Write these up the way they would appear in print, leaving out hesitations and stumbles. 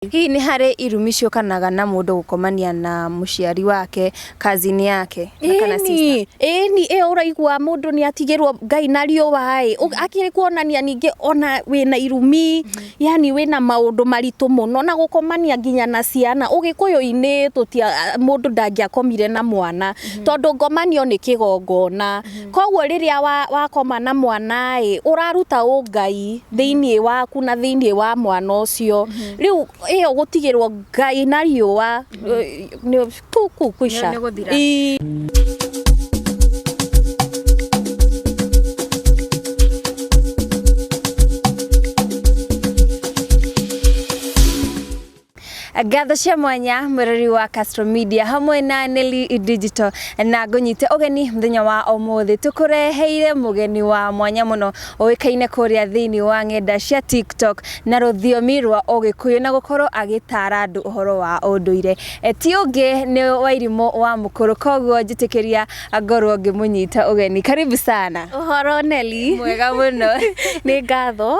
Hihi nĩ harĩ irumi ciũkanaga na mũndũ gũkomania na mũciari wake, cousin yake na kana sister? Ĩni, ĩni, ĩyo ũraigua mũndũ nĩ atigĩrwo Ngai na riũa ĩ, akĩrĩ kuonania ningĩ ona wĩna irumi, yani wĩna maũndũ maritũ mũno na gũkomania nginya na ciana. Ũgĩkũyũ-inĩ tũtia mũndũ ndangĩakomire na mwana, tondũ ngomanio nĩ kĩgongona. Koguo rĩrĩa wakoma na mwana ĩ, ũraruta ũngai thĩinĩ waku na thĩinĩ wa mwana ũcio. Rĩu ĩyo gũtigĩrwo Ngai na riũa nĩ tu kwisha. Nĩ gũthira. Ĩĩ. Ngatho cia mwanya mwĩrori wa Castro Media hamwe na Nelly Digital na ngũnyite ũgeni mũthenya wa ũmũthĩ tũkũreheire mũgeni wa mwanya mũno ũĩkaine kũrĩa thĩinĩ wa ng'enda cia TikTok na rũthiomi rwa Ũgĩkũyũ na gũkorwo agĩtara andũ ũhoro wa ũndũire. E, ti ũngĩ nĩ Wairimũ wa Mũkũrũ, koguo njĩtĩkĩria ngorwo ngĩmũnyita ũgeni. Karibu sana. Ũhoro Nelly. Mwega mũno. Nĩ ngatho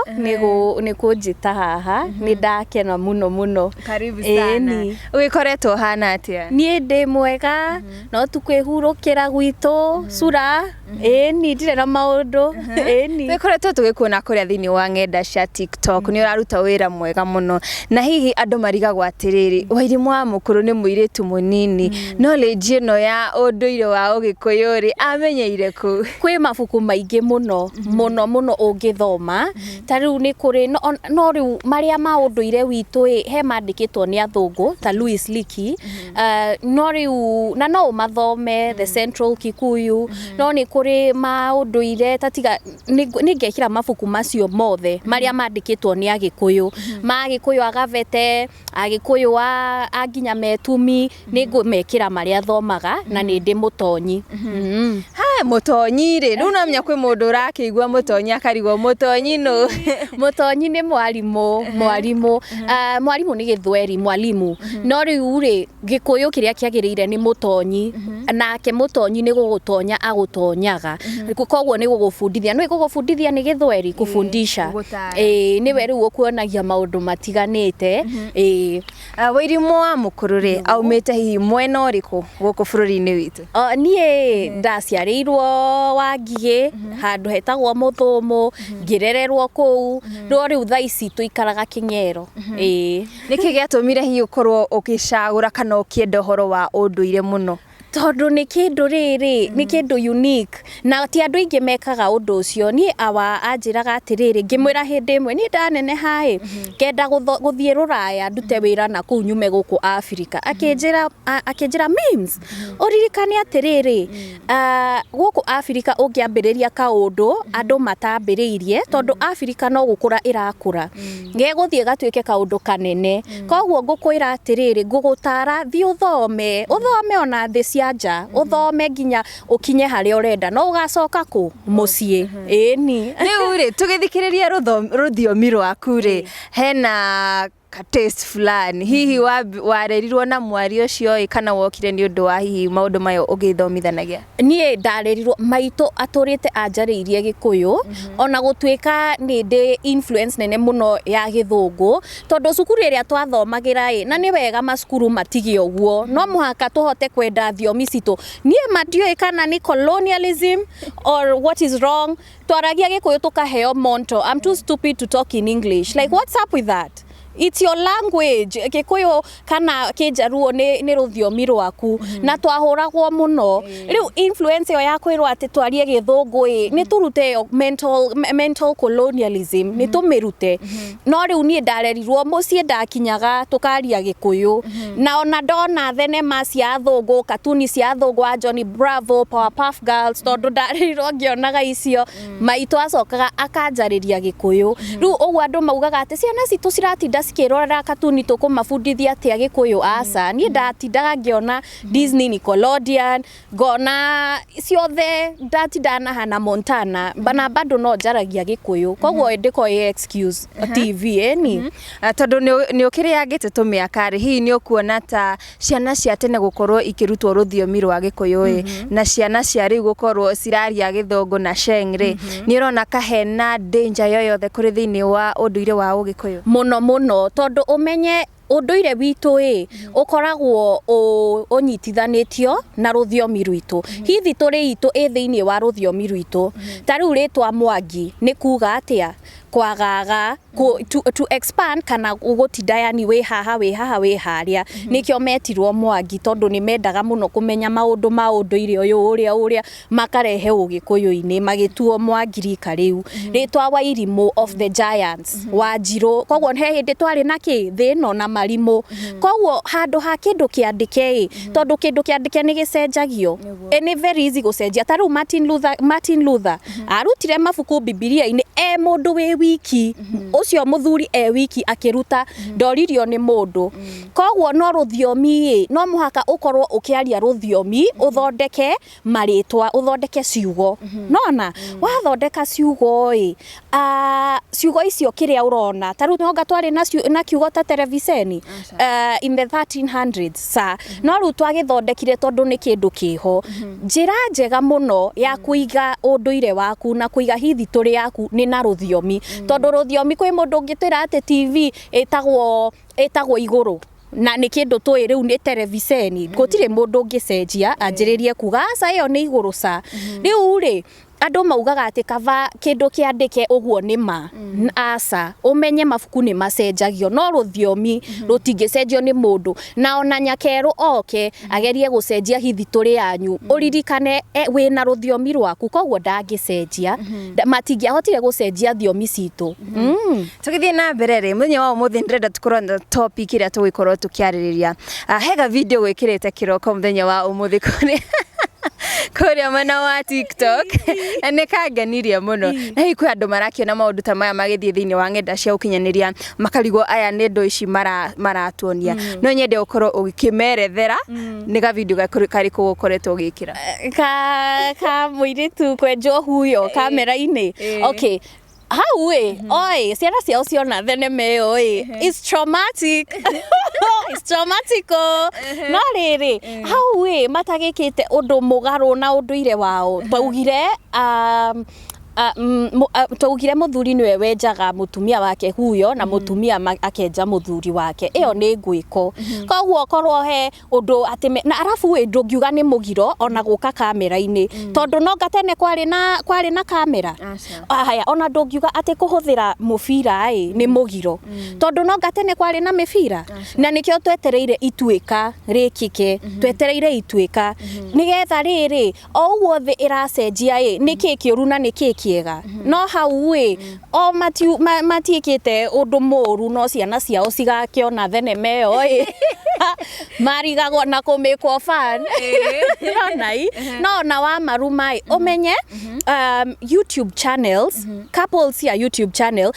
nĩ kũnjĩta haha, nĩ ndakena mũno mũno. Karibu sana. Ĩni. Ũgĩkoretwo ũhana atĩa? Niĩ ndĩ mwega, no tu kwĩhurũkĩra gwitũ cura. Ĩni, ndirĩ na maũndũ. Ĩni. Tũkoretwo tũgĩkuona kũrĩa thĩinĩ wa ng'enda cia TikTok, nĩ ũraruta wĩra mwega mũno, na hihi andũ marigagwo atĩrĩrĩ, Wairimũ wa Mũkũrũ nĩ mũirĩtu mũnini, knowledge ĩno ya ũndũire wa Ũgĩkũyũ rĩ, amenyeire kũ? Kwĩ mabuku maingĩ mũno mũno mũno ũngĩthoma, ta rĩu nĩ kũrĩ no rĩu marĩa ma ũndũire witũ ĩ, he mandĩkĩtwo nĩ athũngũ ta Louis Leakey. No rĩu na no ũmathome The Central Kikuyu, no nĩ kũrĩ ma ũndũire ta tiga nĩ ngekĩra mabuku macio mothe marĩa mandĩkĩtwo nĩ Agĩkũyũ, ma Agĩkũyũ a Gabete, Agĩkũyũ a nginya Metumi, nĩ ngũmekĩra marĩa thomaga na nĩ ndĩ mũtonyi. He mũtonyi rĩ, rĩu namenya kwĩ mũndũ ũrakĩigua mũtonyi akarigwo mũtonyi nũ? Mũtonyi nĩ mwarimũ, mwarimũ. Mwarimũ nĩ gĩthweri, mwalimu. No rĩu rĩ, Gĩkũyũ kĩrĩa kĩagĩrĩire nĩ mũtonyi. Nake mũtonyi nĩ gũgũtonya agũtonyaga. Koguo nĩ gũgũbundithia. Nĩũĩ gũgũbundithia nĩ gĩthweri? Kufundisha. Ĩĩ, nĩwe rĩu ũkuonagia maũndũ matiganĩte. Ĩĩ. Wairimũ wa Mũkũrũ rĩ, aumĩte hihi mwena ũrĩkũ gũkũ bũrũri-inĩ witũ? Niĩ ndaciarĩirwo Wangigĩ, handũ hetagwo Mũthũmũ, ngĩrererwo kũu, no rĩu thaa ici tũikaraga Kĩng'ero. Ĩĩ. Nĩkĩ gĩatũmire hihi ũkorwo ũgĩcagũra kana ũkĩenda ũhoro wa ũndũire mũno? Tondũ nĩ kĩndũ rĩrĩ, nĩ kĩndũ unique na ti andũ aingĩ mekaga ũndũ ũcio. Niĩ awa anjĩraga atĩrĩrĩ, ngĩmwĩra hĩndĩ ĩmwe niĩ ndaneneha ĩ, ngenda gũthiĩ rũraya ndute wĩra na kũu nyume gũkũ Africa. Akĩnjĩra Mims, ũririkane atĩrĩrĩ, gũkũ Africa ũngĩambĩrĩria kaũndũ andũ matambĩrĩirie, tondũ Africa no gũkũra ĩrakũra, gegũthiĩ gatuĩke kaũndũ kanene. Koguo ngũkwĩra atĩrĩrĩ, ngũgũtara thiĩ ũthome, ũthome ona thĩ cia nja, ũthome nginya ũkinye harĩa ũrenda, no ũgacoka kũ? Mũciĩ. Ĩni. Rĩu rĩ, tũgĩthikĩrĩria rũthiomi rwaku rĩ, hena ka taste fulani hihi warerirwo na mwari ũcio ĩ kana wokire nĩ ũndũ wa hihi maũndũ maya ũgĩthomithanagia? Niĩ ndarerirwo, maitũ atũrĩte anjarĩirie Gĩkũyũ, ona gũtuĩka nĩ ndĩ influence nene mũno ya gĩthũngũ, tondũ cukuru ĩrĩa twathomagĩra ĩ, na nĩ wega macukuru matige ũguo, no mũhaka tũhote kwenda thiomi citũ. Niĩ ma ndiũĩ kana nĩ colonialism or what is wrong, twaragia Gĩkũyũ tũkaheo monto, I'm too stupid to talk in English, like what's up with that? It's your language. Gĩkũyũ kana Kĩnjaruo nĩ rũthiomi rwaku, na twahũragwo mũno. Rĩu influence ĩyo ya kwĩrwo atĩ twarie gĩthũngũ ĩ, nĩ tũrute ĩyo mental colonialism, nĩ tũmĩrute. No rĩu niĩ ndarerirwo mũciĩ, ndakinyaga tũkaria Gĩkũyũ, na ona ndona thenema cia athũngũ, katuni cia athũngũ a Johnny Bravo, Powerpuff Girls, tondũ ndarerirwo ngĩonaga icio, maitũ acokaga akanjarĩria Gĩkũyũ. Rĩu ũguo andũ maugaga atĩ ciana citũ ciratinda cikĩrorera katuni, tũkũmabundithia atĩa Gĩkũyũ? Aca, niĩ ndatindaga ngĩona Disney, Nickelodeon, ngona ciothe, ndatindaga na Hannah Montana, na bado no njaragia Gĩkũyũ, koguo ndĩkoragwo ĩ excuse TV ĩni. Tondũ nĩ ũkĩrĩangĩte tũmĩaka rĩ, hihi nĩ ũkuona ta ciana cia tene gũkorwo ikĩrutwo rũthiomi rwa Gĩkũyũ ĩ, na ciana cia rĩu gũkorwo ciraria gĩthũngũ na sheng rĩ, nĩ ũrona ka hena danger yoyothe kũrĩ thĩinĩ wa ũndũire wa Ũgĩkũyũ? Mũno mũno, tondũ ũmenye Ũndũire witũ ĩ ũkoragwo ũnyitithanĩtio na rũthiomi rwitũ. Hihi tũrĩ itũ ĩ thĩinĩ wa rũthiomi rwitũ. Ta rĩu rĩtwa Mwangi nĩ kuga atĩa? Kwagaga, to expand kana gũtinda, yani wĩ haha, wĩ haha, wĩ harĩa. Nĩkĩo metirwo Mwangi, tondũ nĩ mendaga mũno kũmenya maũndũ ma ũndũire ũyũ, ũrĩa ũrĩa makarehe ũgĩkũyũ-inĩ, magĩtuo Mwangi rika rĩu. Rĩtwa Wairimũ, of the giants, Wanjirũ, koguo he hĩndĩ twarĩ na kĩ thĩ ĩno na marimũ. Koguo handũ ha kĩndũ kĩandĩke ĩ, tondũ kĩndũ kĩandĩke nĩ gĩcenjagio. Nĩ very easy gũcenjia. Ta rĩu Martin Luther arutire mabuku Bibilia-inĩ e mũndũ wĩ wiki, ũcio mũthuri e wiki akĩruta, ndoririo nĩ mũndũ. Koguo no rũthiomi ĩ, no mũhaka ũkorwo ũkĩaria rũthiomi, ũthondeke marĩtwa, ũthondeke ciugo. Nona wathondeka ciugo ĩ, ciugo icio kĩrĩa ũrona, ta rĩu nonga twarĩ na kiugo ta televiceni in the 1300s sa, no rĩu twagĩthondekire tondũ nĩ kĩndũ kĩho. Njĩra njega mũno ya kũiga ũndũire waku na kũiga history yaku nĩ na rũthiomi, tondũ rũthiomi, kwĩ mũndũ ũngĩtwĩra atĩ TV ĩtagwo igũrũ na nĩ kĩndũ tũĩ rĩu nĩ televiceni? Gũtirĩ mũndũ ũngĩcenjia anjĩrĩrie kuga aca, ĩyo nĩ igũrũ ca. Rĩu rĩ, andũ maugaga atĩ kaba kĩndũ kĩandĩke ũguo nĩ ma. Aca, ũmenye mabuku nĩ macenjagio, no rũthiomi rũtingĩcenjio nĩ mũndũ. Na ona nyakerũ oke agerie gũcenjia history yanyu, ũririkane wĩna rũthiomi rwaku, koguo ndangĩcenjia. Matingĩahotire gũcenjia thiomi citũ. Tũgĩthiĩ na mbere rĩ, mũthenya wa ũmũthĩ ndĩrenda tũkorwo na topic ĩrĩa tũgũkorwo tũkĩarĩrĩria. Hega video gwĩkĩrĩte kĩroko mũthenya wa ũmũthĩ kũrĩa mwena wa TikTok na nĩ kangenirie mũno, na hihi kwĩ andũ marakĩona maũndũ ta maya magĩthiĩ thĩinĩ wa ng'enda cia ũkinyanĩria, makarigwo aya nĩ ndũ ici maratuonia. No nyende ũkorwo ũgĩkĩmerethera nĩ ga video karĩkũ ũkoretwo ũgĩkĩra. Ka mũirĩtu kwenjwo huyo kamera-inĩ. Okay, hau ĩ, oi, ciana ciao ciona thenema ĩyo ĩ, it's traumatic, it's traumatic o. No rĩrĩ, hau ĩ, matagĩkĩte ũndũ mũgarũ na ũndũire wao. Twaugire mũthuri nĩwe wenjaga mũtumia wake huyo na mũtumia akenja mũthuri wake. Ĩyo nĩ ngwĩko. Koguo korwo he ũndũ atĩ na arabu ĩ, ndũngiuga nĩ mũgiro ona gũka kamera-inĩ, tondũ nonga tene kwarĩ na kamera. Haya, ona ndũngiuga atĩ kũhũthĩra mũbira ĩ nĩ mũgiro, tondũ nonga tene kwarĩ na mĩbira. Na nĩkĩo twetereire ituĩka rĩkĩke, twetereire ituĩka nĩgetha rĩrĩ o ũguo thĩ ĩracenjia ĩ, nĩkĩ kĩũru na nĩkĩ kĩega. No hau ĩ, o matiĩkĩte ũndũ mũru, no ciana ciao cigakĩona thenema ĩyo ĩ, marigagwo na kũmĩkwo fan. No nai no ona wa maruma ĩ, ũmenye YouTube channels, couples cia YouTube channel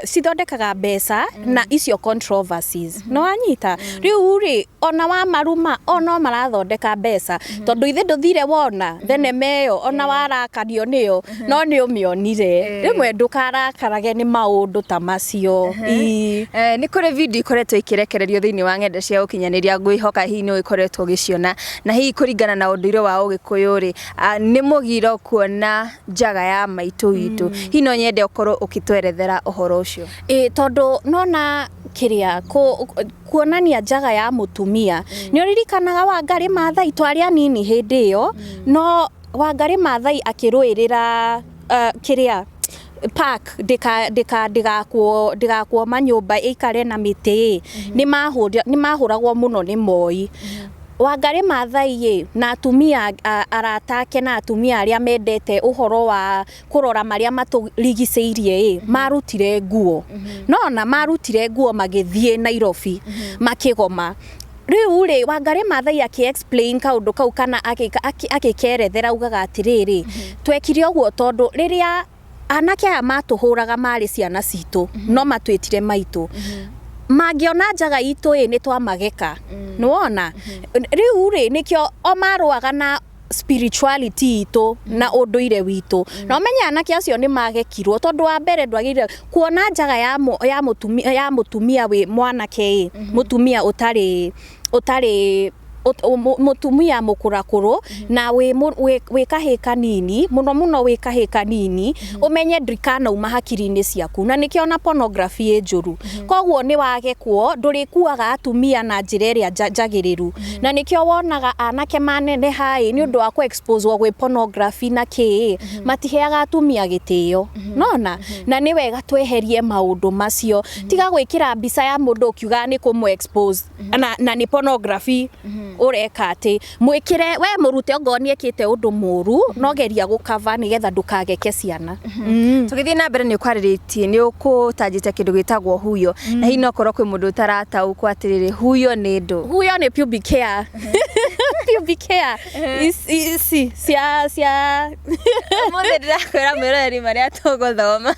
cithondekaga mbeca na icio controversies. No wanyita rĩu rĩ, ona wa maruma o no marathondeka mbeca, tondũ ithe ndũthire wona thenema ĩyo, ona warakario nĩyo, no nĩ ũmĩonire. Rĩmwe ndũkarakarage nĩ maũndũ ta macio. Ii. Nĩ kũrĩ video ikoretwo ikĩrekererio thĩinĩ wa ng'enda cia ũkinyanĩria, ngwĩhoka hihi nĩ ũkoretwo ũgĩciona. Na hihi kũringana na ũndũire wa ũgĩkũyũ rĩ, nĩ mũgiro kuona njaga ya maitũ witũ. Hihi no nyende ũkorwo ũkĩtwerethera ũhoro ũcio. Ĩ, tondũ nona kĩrĩa kuonania njaga ya mũtumia, nĩ ũririkanaga Wangarĩ Maathai? Twarĩ anini hĩndĩ ĩyo, no Wangarĩ Maathai akĩrũĩrĩra kĩrĩa park ndĩka ndĩka ndĩgakwo ndĩgakwo manyũmba, ĩikare na mĩtĩ. Nĩ mahũragwo mũno nĩ Moi. Wangarĩ Maathai ĩ na atumia arata ake na atumia arĩa mendete ũhoro wa kũrora marĩa matũrigicĩirie ĩ, marutire nguo, nona marutire nguo magĩthiĩ Nairobi makĩgoma. Rĩu rĩ, Wangarĩ Maathai akĩ explain kaũndũ kau kana agĩkerethera, augaga atĩrĩrĩ, twekire ũguo tondũ rĩrĩa anake aya matũhũraga marĩ ciana citũ, no matwĩtire maitũ, mangĩona njaga itũ ĩ, nĩ twamageka. Nĩwona rĩu rĩ, nĩkĩo o marũaga na spirituality itũ na ũndũire witũ. Na ũmenye anake acio nĩ magekirwo, tondũ wa mbere ndwagĩrĩire kuona njaga ya mũtumia wĩ mwanake ĩ, mũtumia ũtarĩ Mũtumia mũkũrakũrũ na wĩ kahĩĩ kanini mũno mũno, wĩ kahĩĩ kanini, ũmenye ndikanauma hakiri-inĩ ciaku, na nĩkĩo ona pornography ĩ njũru. Koguo nĩ wagekwo ndũrĩkuaga atumia na njĩra ĩrĩa njagĩrĩru, na nĩkĩo wonaga anake maneneha ĩ, nĩ ũndũ wa kũ-exposewo gwĩ pornography na kĩĩ, matiheaga atumia gĩtĩo nona. Na nĩ wega tweherie maũndũ macio. Tiga gwĩkĩra mbica ya mũndũ ũkiuga nĩ kũmũ expose na nĩ pornography ũreka. Atĩ mwĩkĩre we mũrute ongorwo nĩ ekĩte ũndũ mũru, no geria gũkava nĩgetha ndũkageke ciana. Tũgĩthiĩ na mbere, nĩ ũkwarĩrĩtie, nĩ ũkũtanjĩte kĩndũ gĩtagwo huyo, na hihi no korwo kwĩ mũndũ ũtarataũkwo atĩrĩrĩ, huyo nĩ ndũ? Huyo nĩ pubic hair, pubic hair ici cia Ũmũthĩ ndĩrakwĩra mwĩroreri, marĩa tũgũthoma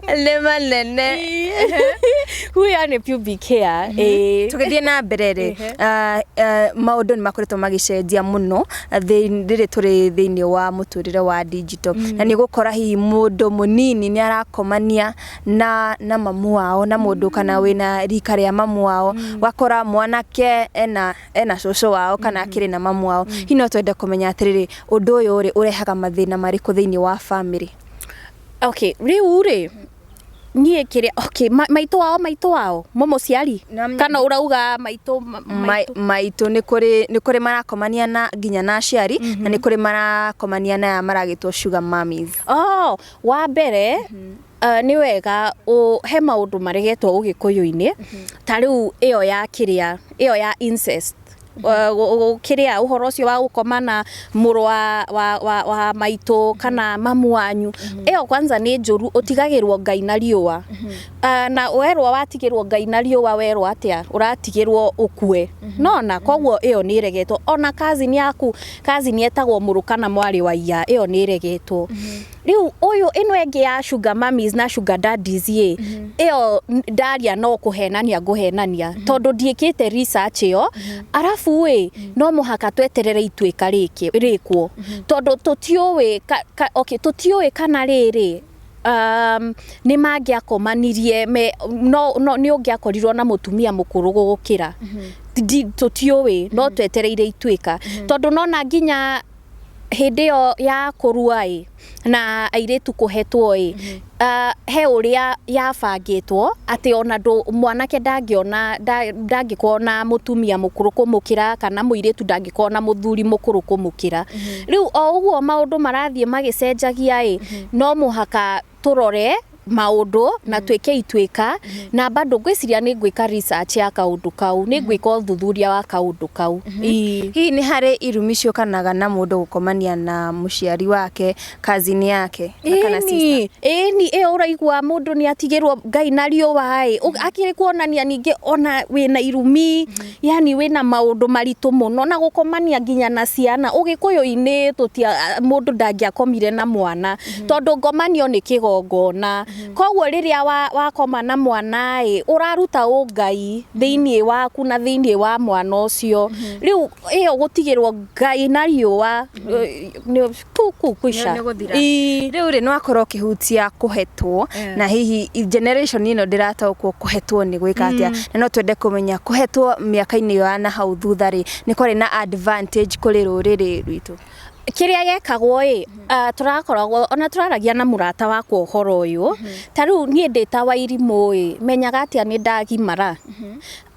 nĩ manene. Huyo nĩ pubic hair, ĩĩ. Tũgĩthiĩ na mbere rĩ, maũndũ nĩ makoretwo magĩcenjia mũno rĩrĩ tũrĩ thĩinĩ wa mũtũrĩre wa digital, na nĩ ũgũkora hihi mũndũ mũnini nĩ arakomania na mamu wao na mũndũ kana wĩna rika rĩa mamu wao, ũgakora mwanake ena cũcũ wao kana akĩrĩ na mamu wao. Hihi no twende kũmenya atĩrĩrĩ, ũndũ ũyũ rĩ, ũrehaga mathĩna marĩkũ thĩinĩ wa family? Okay, rĩu rĩ, niĩ kĩrĩa, okay, maitũ wao mũmũciari kana ũrauga maitũ maitũ? Maitũ, nĩ kũrĩ marakomania na nginya na aciari, na nĩ kũrĩ marakomania na aya maragĩtwo sugar mummies. Oh, wa mbere, nĩ wega he maũndũ maregetwo ũgĩkũyũ-inĩ, ta rĩu ĩyo ya kĩrĩa, ĩyo ya incest, kĩrĩa ũhoro ũcio wa gũkoma na mũrũ wa maitũ kana mamu wanyu, ĩyo kwanza nĩ njũru, ũtigagĩrwo Ngai na riũa. Na werwo watigĩrwo Ngai na riũa, werwo atĩa? Ũratigĩrwo ũkue nona. Koguo ĩyo nĩ ĩregetwo. Ona cousin yaku, cousin etagwo mũrũ kana mwarĩ wa iya, ĩyo nĩ ĩregetwo. Rĩu ũyũ ĩno ĩngĩ ya sugar mummies na sugar daddies ĩ, ĩyo ndaria no kũhenania ngũhenania, tondũ ndiĩkĩte research ĩyo. Arabu ĩ, no mũhaka tweterere ituĩka rĩkwo, tondũ tũtiũĩ okay, tũtiũĩ kana rĩrĩ nĩ mangĩakomanirie no nĩ ũngĩakorirwo na mũtumia mũkũrũ gũgũkĩra. Tũtiũĩ, no twetereire ituĩka, tondũ nona nginya hĩndĩ ĩyo ya kũrua ĩ na airĩtu kũhetwo ĩ, he ũrĩa yabangĩtwo atĩ ona ndũ mwanake ndangĩona ndangĩkorwo na mũtumia mũkũrũ kũmũkĩra, kana mũirĩtu ndangĩkorwo na mũthuri mũkũrũ kũmũkĩra. Rĩu o ũguo maũndũ marathiĩ magĩcenjagia ĩ, no mũhaka tũrore maũndũ na twĩke ituĩka, na bado ngwĩciria nĩ ngwĩka research ya kaũndũ kau, nĩ ngwĩka ũthuthuria wa kaũndũ kau. Ii. Hihi nĩ harĩ irumi ciũkanaga na mũndũ gũkomania na mũciari wake, cousin yake na kana sister? Ĩni, ĩyo ũraigua mũndũ nĩ atigĩrwo Ngai na riũa ĩ, akĩrĩ kuonania ningĩ ona wĩna irumi, yani wĩna maũndũ maritũ mũno, na gũkomania nginya na ciana. Ũgĩkũyũ-inĩ tũtia mũndũ ndangĩakomire na mwana, tondũ ngomanio nĩ kĩgongona. Koguo rĩrĩa wakoma na mwana ĩ, ũraruta ũngai thĩiniĩ waku na thĩiniĩ wa mwana ũcio. Rĩu ĩyo gũtigĩrwo Ngai na riũa nĩ kũica. Nĩ gũthira. Ii. Rĩu rĩ, nĩ wakorwo ũkĩhutia kũhetwo, na hihi generation ĩno ndĩrataũkwo kũhetwo nĩ gwĩka atĩa, na no twende kũmenya kũhetwo mĩaka-inĩ ĩyo ya na hau thutha rĩ, nĩ kwarĩ na advantage kũrĩ rũrĩrĩ rwitũ? Kĩrĩa gĩekagwo ĩ, tũrakoragwo ona tũraragia na mũrata wakwa ũhoro ũyũ. Ta rĩu niĩ ndĩ ta Wairimũ ĩ, menyaga atĩa nĩ ndagimara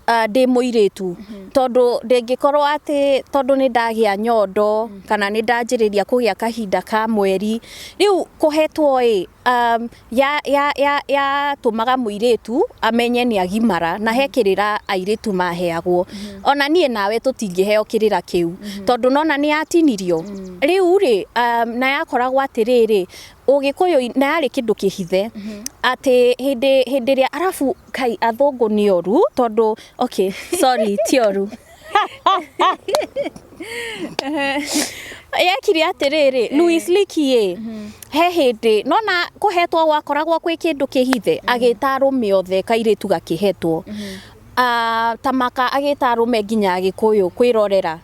ndĩ mũirĩtu? Tondũ ndĩngĩkorwo atĩ tondũ nĩ ndagĩa nyondo kana nĩ ndanjĩrĩria kũgĩa kahinda ka mweri. Rĩu kũhetwo ĩ, ya tũmaga mũirĩtu amenye nĩ agimara, na he kĩrĩra airĩtu maheagwo. Ona niĩ nawe tũtingĩheo kĩrĩra kĩu, tondũ nona nĩ yatinirio rĩu rĩ, na yakoragwo atĩrĩrĩ ũgĩkũyũ, na yarĩ kĩndũ kĩhithe atĩ hĩndĩ ĩrĩa arabu kai athũngũ nĩ oru, tondũ, okay, sorry, ti oru, yekire atĩrĩrĩ, Louis Leakey ĩ, he hĩndĩ nona kũhetwo gwakoragwo kwĩ kĩndũ kĩhithe, agĩta arũme othe, kairĩtu gakĩhetwo. Tamaka agĩta arũme nginya Agĩkũyũ kwĩrorera,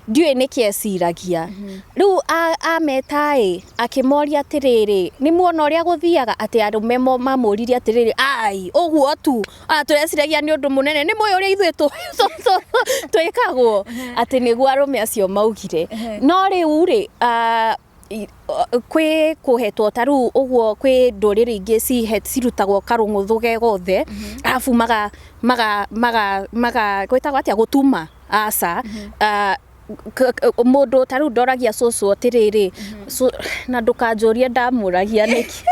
ndiũĩ nĩkĩ eciragia. Rĩu ameta ĩ, akĩmoria atĩrĩrĩ, nĩ muona ũrĩa gũthiaga? Atĩ arũme mamũririe atĩrĩrĩ, ai ũguo tu, ona tũreciragia nĩ ũndũ mũnene, nĩ mũĩ ũrĩa ithuĩ twĩkagwo? Atĩ nĩguo arũme acio maugire. No rĩu rĩ, kwĩ kũhetwo ta rĩu ũguo, kwĩ ndũrĩrĩ ingĩ cirutagwo karũng'ũthũ ge gothe, arabu maga maga maga maga gwĩtagwo atĩa, gũtuma aca. Mũndũ ta rĩu ndoragia cũcũ atĩrĩrĩ, na ndũkanjũrie ndamũragia nĩkĩ.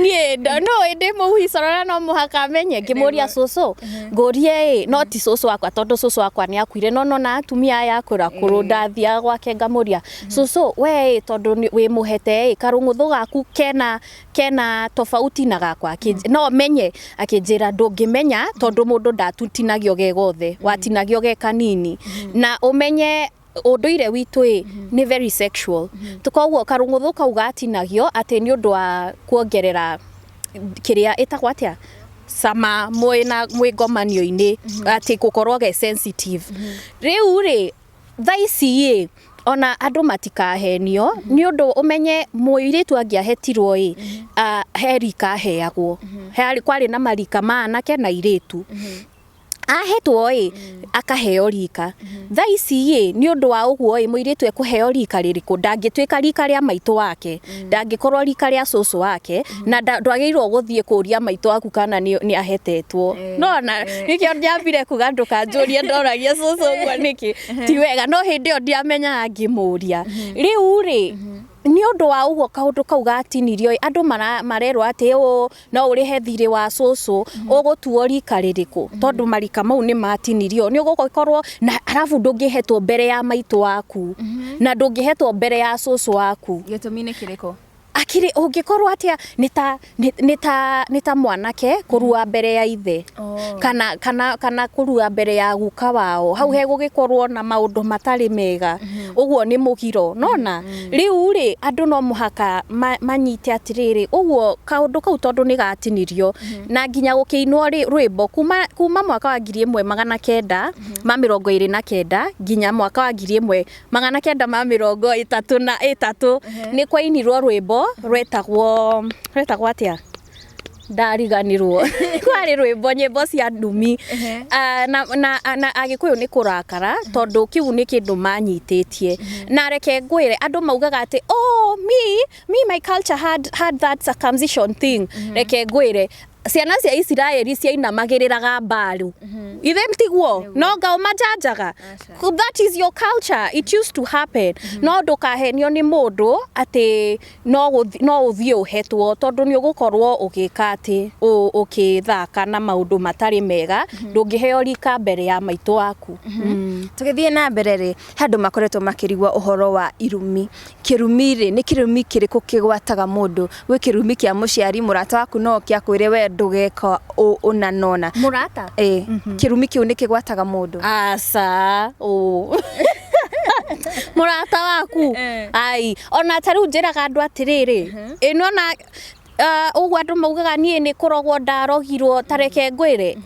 Niĩ no ĩndĩ mũhicoro na no mũhaka menye. Ngĩmũria, "Cũcũ, ngũrie ĩ," no ti cũcũ wakwa, tondũ cũcũ wakwa nĩ akuire, no nona atumia aya akũrakũrũ, ndathiaga gwake ngamũria, "Cũcũ, we ĩ, tondũ wĩ mũhete ĩ, karũng'ũthũ gaku kena tofauti na gakwa?" No menye akĩnjĩra, "Ndũngĩmenya, tondũ mũndũ ndatutinagio ge gothe, watinagio ge kanini." Na ũmenye ũndũire witũ ĩ nĩ very sexual, koguo karũng'ũthũ kau gatinagio atĩ nĩ ũndũ wa kuongerera kĩrĩa ĩtagwo atĩa, cama mwĩna mwĩ ngomanio-inĩ, atĩ gũkorwo ge sensitive. Rĩu rĩ, thaa ici ĩ, ona andũ matikahenio, nĩ ũndũ ũmenye mũirĩtu angĩahetirwo ĩ, he rika aheagwo. Kwarĩ na marika ma anake na airĩtu. Ahetwo ĩ, akaheo rika. Thaa ici ĩ, nĩ ũndũ wa ũguo ĩ, mũirĩtu ekũheo rika rĩrĩkũ? Ndangĩtuĩka rika rĩa maitũ wake, ndangĩkorwo rika rĩa cũcũ wake, na ndwagĩrĩirwo gũthiĩ kũria maitũ waku kana nĩ ahetetwo. Nona nĩkĩo ndiambire kuga ndũkanjũrie ndoragia cũcũ ũguo nĩkĩ, ti wega, no hĩndĩ ĩyo ndiamenyaga ngĩmũria. Rĩu rĩ, nĩ ũndũ wa ũguo kaũndũ kau gatinirio ĩ, andũ marerwo atĩ ũ no ũrĩhe thirĩ wa cũcũ, ũgũtuo rika rĩrĩkũ? Tondũ marika mau nĩ matinirio, nĩ ũgũkorwo na arabu ndũngĩhetwo mbere ya maitũ waku na ndũngĩhetwo mbere ya cũcũ waku. Gĩtũmi nĩ kĩrĩkũ? Akĩrĩ ũngĩkorwo atĩa, nĩ ta mwanake kũrua mbere ya ithe kana kũrua mbere ya guka wao, hau hegũgĩkorwo na maũndũ matarĩ mega, ũguo nĩ mũgiro. Nona rĩu rĩ, andũ no mũhaka manyite atĩrĩrĩ, ũguo kaũndũ kau tondũ nĩ gatinirio na nginya gũkĩinwo rwĩmbo kuma mwaka wa 1929 nginya mwaka wa 1933, nĩ kwainirwo rwĩmbo rwetagwo atĩa, ndariganirwo. Kwarĩ rwĩmbo, nyĩmbo cia ndumi. Ah, na Agĩkũyũ nĩ kũrakara, tondũ kĩu nĩ kĩndũ manyitĩtie. Na reke ngwĩre, andũ maugaga atĩ, "Oh, me my culture had that circumcision thing." Reke ngwĩre, ciana cia Isiraeli ciainamagĩrĩraga mbaru, ithe tiguo no ngao manjanjaga. That is your culture, it used to happen. No ndũkahenio nĩ mũndũ atĩ no ũthiĩ ũhetwo, tondũ nĩ ũgũkorwo ũgĩka atĩ ũkĩthaka na maũndũ matarĩ mega. Ndũngĩheo rika mbere ya maitũ waku. Tũgĩthiĩ na mbere rĩ, he andũ makoretwo makĩrigwo ũhoro wa irumi. Kĩrumi rĩ, nĩ kĩrumi kĩrĩkũ kĩgwataga mũndũ? Gwĩ kĩrumi kĩa mũciari, mũrata waku no oke akwĩre we ndũgeka ũna nona. Mũrata. Ĩ, kĩrumi kĩu nĩ kĩgwataga mũndũ? Aca, ũ mũrata waku, ai, ona ta rĩu njĩraga andũ atĩrĩrĩ, ĩ nona ũguo andũ maugaga niĩ nĩ kũrogwo ndarogirwo, ta reke ngwĩre,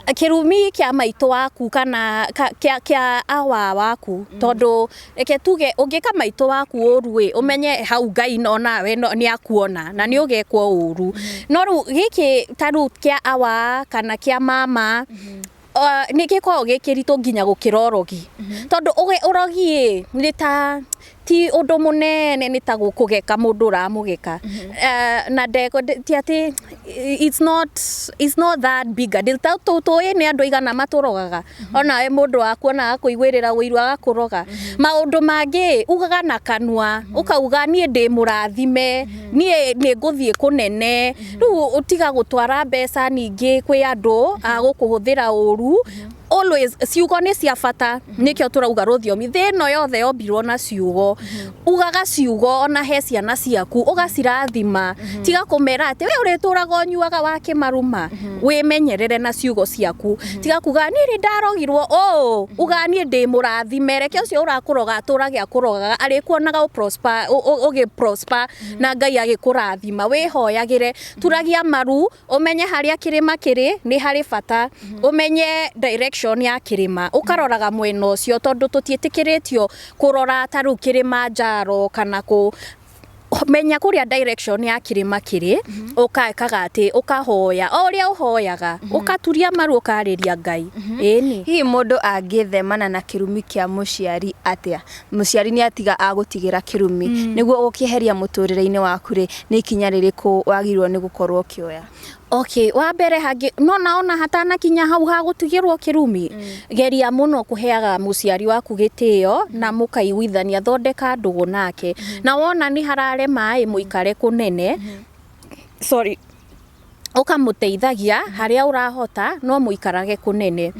kĩrumi kĩa maitũ waku kana kĩa awa waku, tondũ reke tuge ũngĩka maitũ waku ũru ĩ, ũmenye hau Ngai no nawe no, nĩ akuona na nĩ ũgekwo ũru. No rĩu gĩkĩ ta rĩu kĩa awa kana kĩa mama, nĩ gĩkoragwo gĩ kĩritũ nginya gũkĩra ũrogi, tondũ ũrogi ĩ nĩ ta ti ũndũ mũnene, nĩ ta kũgeka mũndũ ũramũgeka. Na ndego ti atĩ it's not that big a deal. Ta tũĩ nĩ andũ aigana matũrogaga, onawe mũndũ waku ona agakũiguĩrĩra ũiru agakũroga. Maũndũ mangĩ ugaga na kanua, ũkauga niĩ ndĩ mũrathime, niĩ nĩ ngũthiĩ kũnene. Rĩu ũtiga gũtwara mbeca ningĩ kwĩ andũ a gũkũhũthĩra ũru. Always ciugo nĩ cia bata, nĩkĩo tũrauga rũthiomi, thĩ ĩno yothe yombirwo na ciugo. ciugo. Ugaga ciugo ona he ciana ciaku, ũgacirathima. Tiga kũmera atĩ we ũrĩtũraga ũnyuaga wa kĩmaruma. Wĩmenyerere na ciugo ciaku. Tiga kuga niĩ nĩ ndarogirwo ũũ, uga niĩ ndĩ mũrathime. Reke ũcio ũrakũroga atũrage akũrogaga, arĩkuonaga ũgĩ prosper na Ngai agĩkũrathima. Wĩhoyagĩre, turagia maru, ũmenye harĩa kĩrĩma kĩrĩ nĩ harĩ bata, ũmenye direction ya kĩrĩma, ũkaroraga mwena ũcio, tondũ tũtiĩtĩkĩrĩtio kũrora ta rĩu Kilimanjaro kana kũ menya kũrĩa direction ya kĩrĩma kĩrĩ, ũkekaga atĩ ũkahoya o ũrĩa ũhoyaga, ũkaturia maru ũkarĩria Ngai. Ĩni. Hihi mũndũ angĩthemana na kĩrumi kĩa mũciari atĩa? Mũciari nĩ atiga agũtigĩra kĩrumi, nĩguo gũkĩeheria mũtũrĩre-inĩ waku rĩ, nĩ ikinya rĩrĩkũ wagĩrĩirwo nĩ gũkorwo ũkĩoya? Okay, wa mbere hangĩ no na ona hatanakinya hau ha gũtigĩrwo kĩrumi, geria mũno kũheaga mũciari waku gĩtĩo na mũkaiguithania, thondeka ndũgũ nake. Na wona nĩ hararema ĩ, mũikare kũnene, sorry, ũkamũteithagia harĩa ũrahota, no mũikarage kũnene.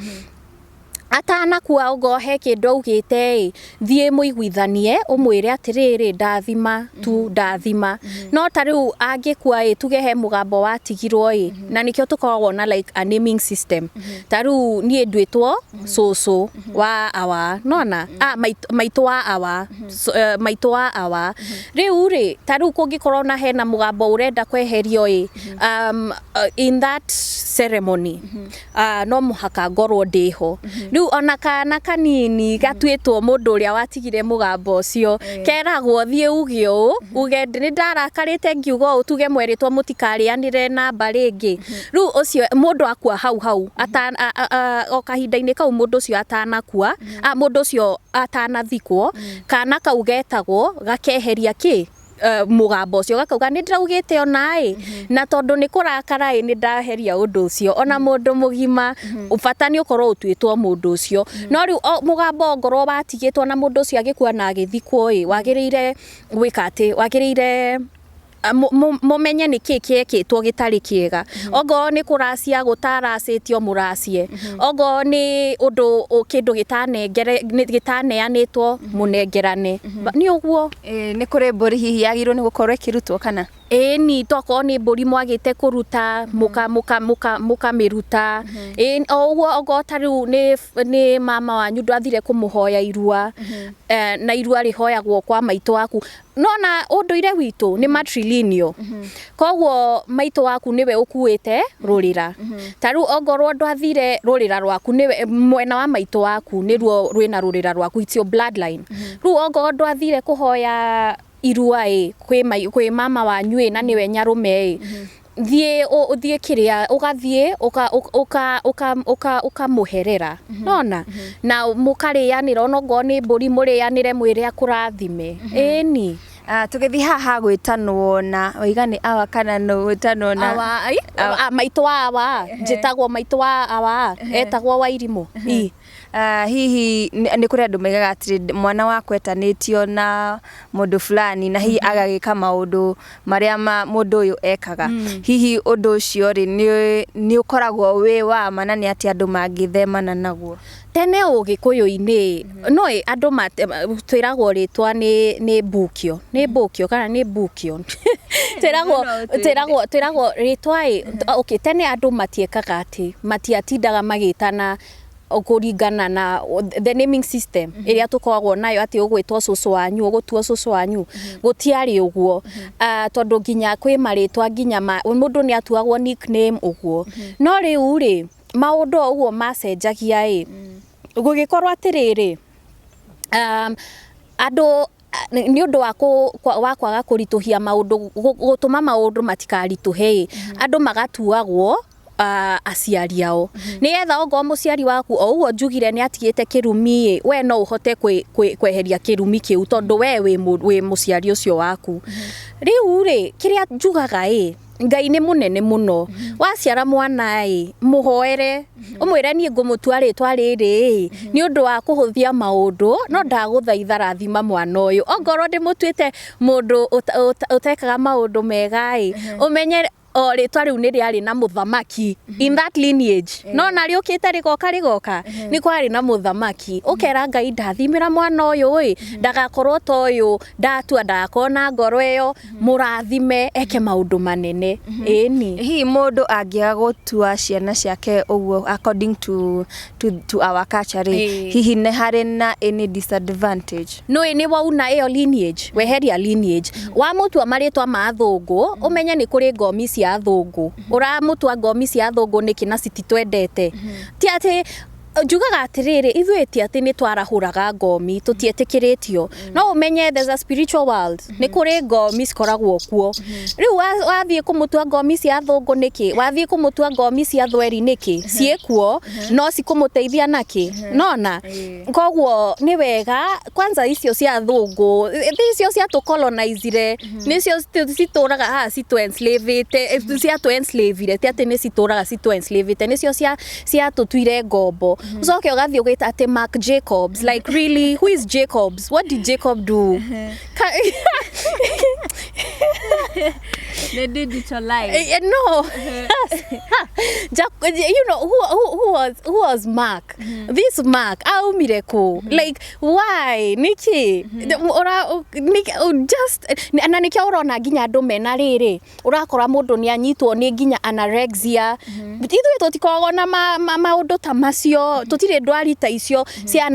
Atanakua okorwo he kĩndũ augĩte ĩ, thiĩ mũiguithanie ũmwĩre atĩrĩrĩ, ndathima tu, ndathima. No ta rĩu angĩkua ĩ, tuge he mũgambo watigirwo ĩ, na nĩkĩo tũkoragwo na like a naming system. Ta rĩu niĩ nduĩtwo cũcũ wa awa, nona? Ah, maitũ wa awa, maitũ wa awa. Rĩu rĩ, ta rĩu kũngĩkorwo na hena mũgambo ũrenda kweherio ĩ, in that ceremony, no mũhaka ngorwo ndĩho. Rĩu ona kana kanini gatuĩtwo mũndũ ũrĩa watigire mũgambo ũcio, keragwo thiĩ uge ũũ, uge nĩ ndarakarĩte ngiuga ũũ, tuge mwerĩtwo mũtikarĩanĩre namba rĩngĩ. Rĩu ũcio mũndũ akua hau hau, o kahinda-inĩ kau mũndũ ũcio atanakua, mũndũ ũcio atanathikwo, kana kau getagwo gakeheria kĩ? Mũgambo ũcio, gakauga nĩ ndĩraugĩte ona ĩ, na tondũ nĩ kũrakara ĩ, nĩ ndaheria ũndũ ũcio. Ona mũndũ mũgima, bata nĩ ũkorwo ũtuĩtwo mũndũ ũcio. No rĩu mũgambo ongorwo watigĩtwo na mũndũ ũcio agĩkua na agĩthikwo ĩ, wagĩrĩire gwĩka atĩ, wagĩrĩire mũmenye nĩ kĩ kĩekĩtwo gĩtarĩ kĩega. Ongorwo nĩ kũracia gũtaracĩtio, mũracie. Ongorwo nĩ ũndũ kĩndũ gĩtaneanĩtwo, mũnengerane. Nĩ ũguo. Nĩ kũrĩ mbũri hihi yagĩrĩirwo nĩ gũkorwo ĩkĩrutwo kana? Ĩni, tokorwo nĩ mbũri mwagĩte kũruta, mũkamĩruta. Ĩ, o ũguo okorwo ta rĩu nĩ mama wanyu ndwathire kũmũhoya irua, na irua rĩhoyagwo kwa maitũ waku. No na ũndũire witũ nĩ matrilineal. Koguo maitũ waku nĩwe ũkuĩte rũrĩra. Ta rĩu ongorwo ndwathire rũrĩra rwaku, nĩwe mwena wa maitũ waku nĩruo rwĩna rũrĩra rwaku, it's your bloodline. Rĩu ongorwo ndwathire kũhoya irua ĩ, kwĩ mama wanyu ĩ, na nĩwe nyarũme ĩ, thiĩ ũthiĩ kĩrĩa ũgathiĩ ũkamũherera, nona? Na mũkarĩanĩra, onokorwo nĩ mbũri mũrĩanĩre mwĩre akũrathime. Ĩni. Tũgĩthiĩ haha gwĩtanwo na waiga nĩ awa kana nũ gwĩtanwo na awa, ai, maitũ wa awa, njĩtagwo maitũ wa awa, etagwo Wairimũ. I. Hihi nĩ kũrĩ andũ maigaga atĩrĩ, mwana wakwa etanĩtio na mũndũ fulani na hihi agagĩka maũndũ marĩa ma mũndũ ũyũ ekaga. Hihi ũndũ ũcio rĩ, nĩ ũkoragwo wĩ wa ma, na nĩ atĩa andũ mangĩthemana naguo? Tene ũgĩkũyũ-inĩ no andũ twĩragwo rĩtwa nĩ mbukio, nĩ mbukio kana nĩ mbukio. Twĩragwo rĩtwa ĩ, okay, tene andũ matiekaga atĩ, matiatindaga magĩtana kũringana na the naming system ĩrĩa tũkoragwo nayo atĩ ũgwĩtwo cũcũ wanyu, ũgũtuo cũcũ wanyu, gũtiarĩ ũguo. Tondũ nginya kwĩ marĩtwa nginya mũndũ nĩ atuagwo nickname ũguo. No rĩu rĩ, maũndũ o ũguo macenjagia ĩ, gũgĩkorwo atĩrĩrĩ, andũ nĩ ũndũ wa kwaga kũritũhia maũndũ, gũtũma maũndũ matikaritũhe ĩ, andũ magatuagwo aciari ao. Nĩgetha ongorwo mũciari waku o ũguo njugire nĩ atigĩte kĩrumi ĩ, we no ũhote kweheria kĩrumi kĩu tondũ we wĩ mũciari ũcio waku. Rĩu rĩ, kĩrĩa njugaga ĩ, Ngai nĩ mũnene mũno. Waciara mwana ĩ, mũhoere, ũmwĩre niĩ ngũmũtua rĩtwa rĩrĩ ĩ, nĩ ũndũ wa kũhũthia maũndũ, no ndagũthaitha rathima mwana ũyũ. Ongorwo ndĩmũtuĩte mũndũ ũtekaga maũndũ mega ĩ, ũmenye O rĩtwa rĩu nĩ rĩarĩ na mũthamaki in that lineage, no na rĩũkĩte rĩgoka rĩgoka nĩ kwarĩ na mũthamaki. Ũkera Ngai, ndathimĩra mwana ũyũ ĩ, ndagakorwo ta ũyũ ndatua, ndagakorwo na ngoro ĩyo, mũrathime eke maũndũ manene, ĩni. Hihi mũndũ angĩaga gũtua ciana ciake ũguo according to our culture rĩ, hihi nĩ harĩ na any disadvantage? Nũĩ nĩ wauna ĩyo lineage, weheria lineage. Wamũtua marĩtwa ma athũngũ, ũmenye nĩ kũrĩ ngomi cia athũngũ. Ũramũtua ngomi cia athũngũ nĩkĩ na cititwendete? Ti atĩ njugaga atĩrĩrĩ, ithuĩ ti atĩ nĩ twarahũraga ngomi, tũtietĩkĩrĩtio, no ũmenye there's a spiritual world, nĩ kũrĩ ngomi cikoragwo kuo. Rĩu wathiĩ kũmũtua ngomi cia athũngũ nĩkĩ? Wathiĩ kũmũtua ngomi cia thweri nĩkĩ? Ciĩkuo no cikũmũteithia nakĩ? Nona koguo nĩ wega kwanza icio cia athũngũ, icio ciatũcolonizire, nĩcio citũraga haha citũ-enslavĩte, ciatũ-enslavire, ti atĩ nĩ citũraga citũ-enslavĩte, nĩcio ciatũtuire ngombo. Ũcoke ũgathiĩ ũgĩta atĩ Mark Jacobs, like really, who is Jacobs? What did Jacob do? Nĩ digital life. No. Jack, you know who was Mark? This Mark aumire kũ? Like why? Niki? Ora just na nikio urona nginya andu mena riri, urakora mundu ni anyitwo ni nginya anorexia. Ithuĩ tũtikoragwo na maũndũ ta macio, tũtirĩ ndwari ta icio cia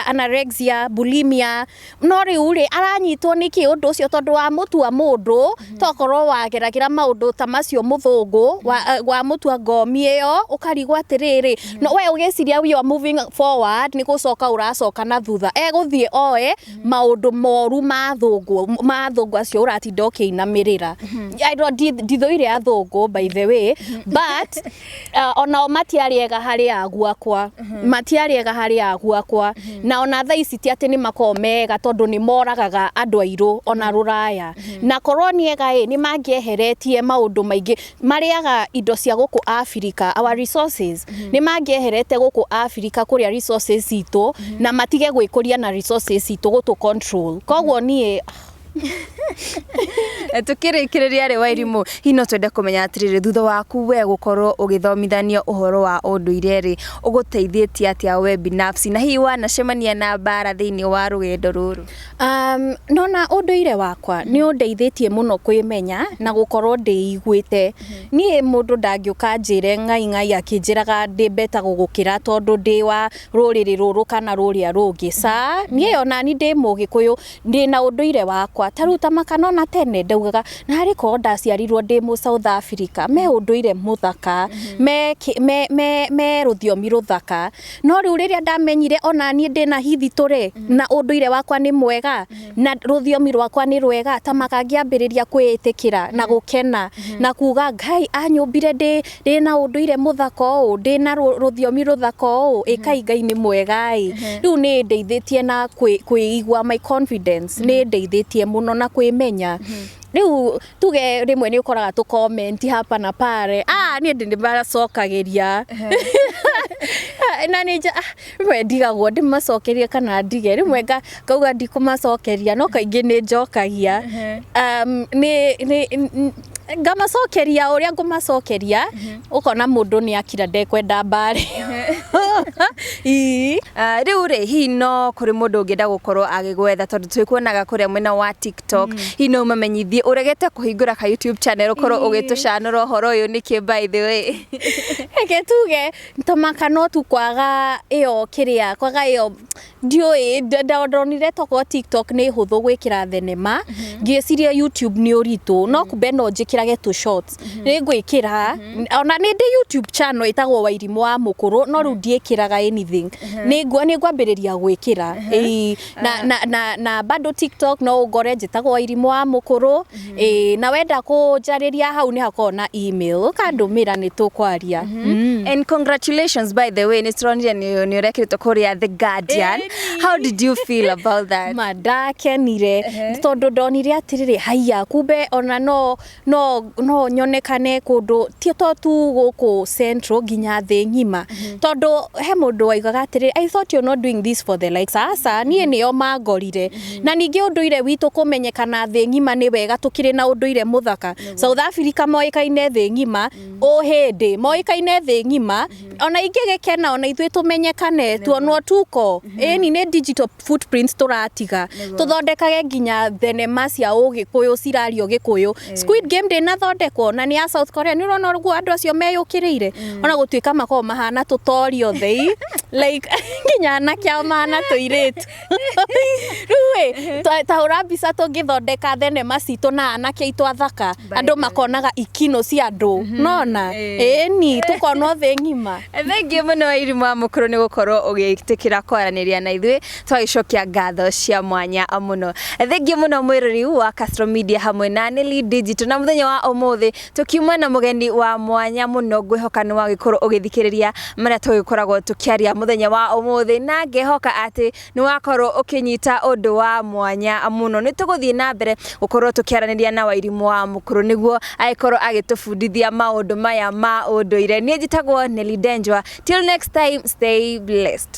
anorexia, bulimia. No rĩu rĩ, aranyitwo nĩkĩ ũndũ ũcio? Tondũ wa mũtua mũndũ, tokorwo wageragĩra maũndũ ta macio, mũthũngũ wa mũtua ngomi ĩyo, ũkarigwo atĩrĩrĩ, no we ũgĩciria we are moving forward, nĩ gũcoka ũracoka na thutha. Egũthiĩ oe maũndũ moru ma athũngũ acio ũratinda ũkĩinamĩrĩra. I don't- Ndithũire athũngũ, by the way, but onao matiarĩ ega harĩ agu akwa, matiarĩ ega harĩ agu akwa, na ona thaa ici ti atĩ nĩ makoragwo mega, tondũ nĩ moragaga andũ airũ ona rũraya. Na korwo nĩ ega ĩ, nĩ mangĩeheretie maũndũ maingĩ marĩaga indo cia gũkũ Africa, our resources. Nĩ mangĩeherete gũkũ Africa kũrĩa resources citũ, na matige gwĩkũria na resources citũ gũtũ control. Koguo niĩ Tukĩrĩkĩrĩria rĩ, Wairimũ, hihi no twende kũmenya atĩrĩrĩ, thutha waku we gũkorwo ũgĩthomithanio ũhoro wa ũndũire rĩ, ũgũteithĩtie atĩa we binafsi, na hihi wanacemania na mbara thĩinĩ wa rũgendo rũrũ? Nona ũndũire wakwa nĩ ũndeithĩtie mũno kwĩmenya na gũkorwo ndĩiguĩte. Niĩ mũndũ ndangĩũka njĩre ngai ngai akĩnjĩraga ndĩ beta gũgũkĩra tondũ ndĩ wa rũrĩrĩ rũrũ kana rũrĩa rũngĩ. Ca niĩ onani ndĩ Mũgĩkũyũ, ndĩ na ũndũire wakwa. Ta rĩu ta makanona tene ndaugaga narĩ korwo ndaciarirwo ndĩ mũ South Africa, me ũndũire mũthaka, me rũthiomi rũthaka. No rĩu rĩrĩa ndamenyire ona niĩ ndĩna hithitũrĩ na ũndũire wakwa nĩ mwega na rũthiomi rwakwa nĩ rwega, ta makangĩambĩrĩria kwĩĩtĩkĩra na gũkena na kuga Ngai anyũmbire ndĩ na ũndũire mũthaka ũũ, ndĩ na rũthiomi rũthaka ũũ, ĩkai Ngai nĩ mwega ĩ. Rĩu nĩ ndeithĩtie na kwĩigua, my confidence nĩ ndeithĩtie mũno na kwĩmenya. Rĩu tuge rĩmwe nĩ ũkoraga tũ comment hapa na pale, niĩ ndĩ nĩmacokagĩria na nĩ rĩmwe ndigagwo ndĩmacokerie kana ndige, rĩmwe ngauga ndikũmacokeria, no kaingĩ nĩ njokagia, nĩ ngamacokeria ũrĩa ngũmacokeria, ũkona mũndũ nĩ akira, ndekwenda mbare. Ii. Rĩu rĩ, hihi no kũrĩ mũndũ ũngĩenda gũkorwo agĩgwetha, tondũ twĩkuonaga kũrĩa mwena wa TikTok, hihi no ũmamenyithie ũregete kũhingũra ka YouTube channel ũkorwo ũgĩtũcanũra ũhoro ũyũ nĩkĩ, by the way? Reke tuge tamaka no tu kwaga ĩyo kĩrĩa, kwaga ĩyo ndiũĩ. Ndonire tokorwo TikTok nĩ hũthũ gwĩkĩra thenema, ngĩciria YouTube nĩ ũritũ, no kumbe no njĩkĩrage tũ shorts. Nĩ ngwĩkĩra, ona nĩ ndĩ YouTube channel ĩtagwo Wairimũ wa Mũkũrũ, no rĩu ndiĩkĩraga anything. Nĩ ngwambĩrĩria gwĩkĩra. Ĩĩ, na bado TikTok no ũngore njĩtagwo Wairimũ wa Mũkũrũ. Ĩĩ, na wenda kũnjarĩria hau nĩ hakoragwo na email, ũkandũmĩra nĩ tũkwaria. And congratulations, by the way, nĩ tũronire nĩ ũrekĩrĩtwo kũrĩa The Guardian. How did you feel about that? Ma ndakenire tondũ ndonire atĩrĩrĩ, haiya, kumbe ona no nyonekane kũndũ ti to tu gũkũ Central, nginya thĩ ng'ima, tondũ he mũndũ waigaga atĩrĩrĩ, "I thought you're not doing this for the likes." Aca, niĩ nĩo mangorire. Na ningĩ ũndũire witũ kũmenyekana thĩ ng'ima nĩ wega, tũkĩrĩ na ũndũire mũthaka. South Africa moĩkaine thĩ ng'ima, ũhĩndĩ moĩkaine thĩ ng'ima. Ona ingĩgĩkena ona ithuĩ tũmenyekane, tuonwo tuko ĩni nĩ digital footprints tũratiga. Tũthondekage nginya thenema cia ũgĩkũyũ cirario Gĩkũyũ. Squid Game ndĩnathondekwo na nĩ ya South Korea. Nĩ ũrona ũguo andũ acio meyũkĩrĩire, ona gũtuĩka makoragwo mahana tũtori othe, like nginya anake ao mahana tũirĩtu. Rĩu ĩ ta hũra mbica tũngĩthondeka thenema citũ na anake aitũ athaka, andũ makonaga ikino cia andũ nona ĩni tũkonwo thĩ ng'ima. Thengiũ mũno, Irimũ wa Mũkũrũ, nĩ gũkorwo ũgĩtĩkĩra kwaranĩria na ithuĩ. Twagĩcokia ngatho cia mwanya mũno. Thengiũ mũno, mwĩrori wa Castro Media hamwe na Nelly Digital. Na mũthenya wa ũmũthĩ tũkiuma na mũgeni wa mwanya mũno. Ngwĩhoka nĩ wagĩkorwo ũgĩthikĩrĩria marĩa tũgĩkoragwo tũkĩaria mũthenya wa ũmũthĩ, na ngehoka atĩ nĩ wakorwo ũkĩnyita ũndũ wa mwanya mũno. Nĩ tũgũthiĩ na mbere gũkorwo tũkĩaranĩria na Wairimũ wa Mũkũrũ nĩguo agĩkorwo agĩtũbundithia maũndũ maya ma ũndũire. Niĩ njĩtagwo Nelly Denjwa. Till next time, stay blessed.